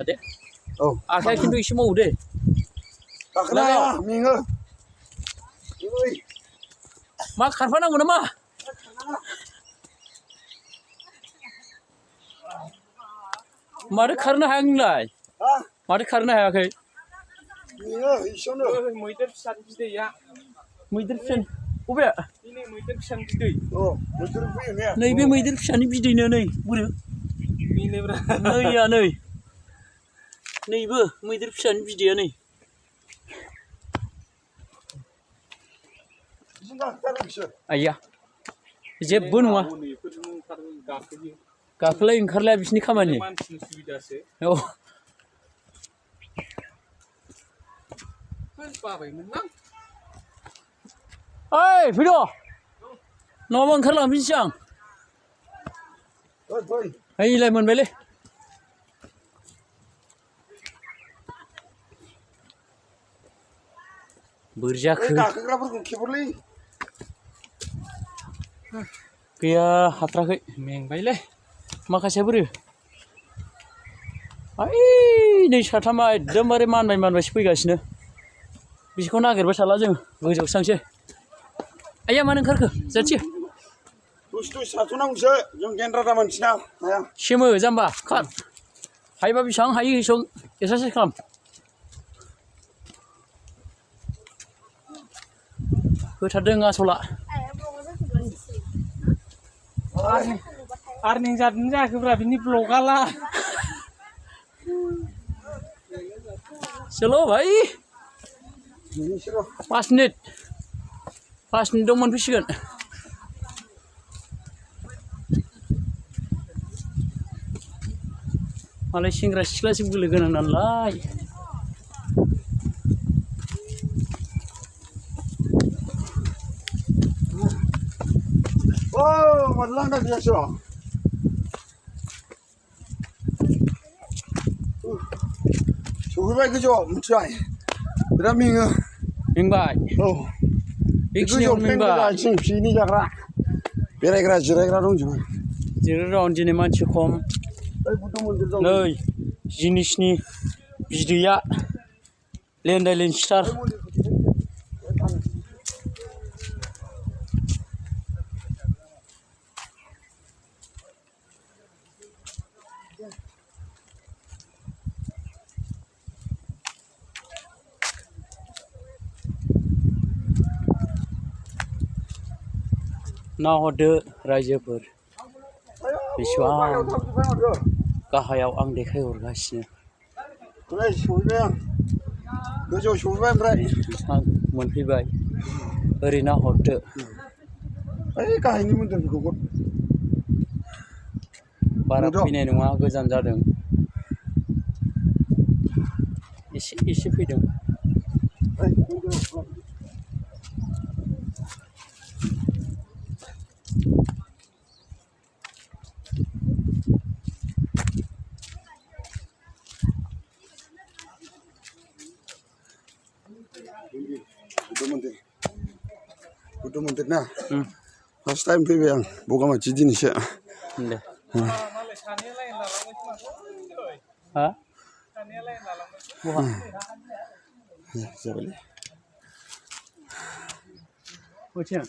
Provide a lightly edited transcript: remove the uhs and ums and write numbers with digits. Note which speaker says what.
Speaker 1: दे
Speaker 2: औ
Speaker 1: आखाया खिन्थु एसे मावो दे
Speaker 2: गाखोनो हाया मेङो ओइ
Speaker 1: मा खारफानांगौ नामा माथो खारनो हाया नोंलाय
Speaker 2: हा
Speaker 1: माथो खारनो हायाखै
Speaker 2: मेङो एसेयावनो
Speaker 3: मैदेर फिसानि बिदैया
Speaker 1: मैदेर फिसा बबे
Speaker 3: दिनै मैदेर फिसानि बिदै
Speaker 2: औ मैदेर फैयो ने
Speaker 1: नैबे मैदेर फिसानि बिदैनो नै बोरो
Speaker 3: बेनोब्रा
Speaker 1: नैया नै नैबो मैदेर फिसानि बिदैया नै
Speaker 2: बिदिनो गाखोथारो बिसोर
Speaker 1: आइया जेबो नङा
Speaker 3: बेफोरजों ओंखारनो गाखोयो
Speaker 1: गाखोलाय ओंखारलाया बिसिनि खामानि
Speaker 3: मानसिनि सुबिदासो
Speaker 1: औ
Speaker 3: बाबायमोन आं
Speaker 1: ओइ फैद' नङाबा ओंखारलांफिनसै आं
Speaker 2: फै
Speaker 1: ओइलाय मोनबायलै बोरै जाखो
Speaker 2: गाखोग्राफोरखौ खेबहरलै
Speaker 1: गैया हाथाराखै
Speaker 3: मेंबायलै
Speaker 1: माखासेया बोरो ओइ नै साथामा एकदमबारे मानबायसो फैगासिनो बिसोरखौ नागिरबाय थाला जों गोजौआवसो थांसै आइया मानो ओंखारखो जाथि
Speaker 2: दसे थाथ'नांगौसो जों गेन्द्रादा मानसिना हाया
Speaker 1: सेमो जाम्बा खार हायोबा बेसेबां हायो एसेबां एक्सारसाइस खालाम होथारदों आसला
Speaker 3: आर्निं जादों जायाखैब्रा बिनि ब्लगाला
Speaker 1: चलो भाई
Speaker 2: बिसोरो
Speaker 1: 5 मिनिटाव मोनफैसिगोन मालाय सेंग्रा सिख्लासो बोलो गोनां नालाय
Speaker 2: औ माथो लांदां गैयासो सहैबाय गोजौआव मिथिबाय बिराद मेङो
Speaker 1: मेंबाय
Speaker 2: औ
Speaker 1: बेखिनियाव मेंबाय
Speaker 2: आथिं पिकनिक जाग्रा बेरायग्रा जिरायग्रा दंजोबो
Speaker 1: जिरायग्रा दिनै मानसि खम
Speaker 2: ओइ बुद्ध मन्दिर दं
Speaker 1: नै जिनिसनि बिदैया लेन्दाय लेन्सिथार नाहरदो रायजोफोर बेसेबां गाहायाव आं देखायहरगासिनो
Speaker 2: सहैबाय आं गोजौआव सहैबाय ओमफ्राय
Speaker 1: नोंथां मोनफैबाय ओरै नाहरदो
Speaker 2: ओइ गाहायनि मन्दिरफोरखौ
Speaker 1: बारा फैनाय नङा गोजान जादों एसे फैदों
Speaker 2: बुद्ध मन्दिर ना फार्स्ट टाइम फैबाय आं बगामाथि दिनैसो
Speaker 1: दे
Speaker 3: मालाय सानैया लाइन लालांबाय
Speaker 1: हा
Speaker 3: सानैया लाइन लालांबाय
Speaker 1: बहा
Speaker 2: जाबायलै
Speaker 1: बथिं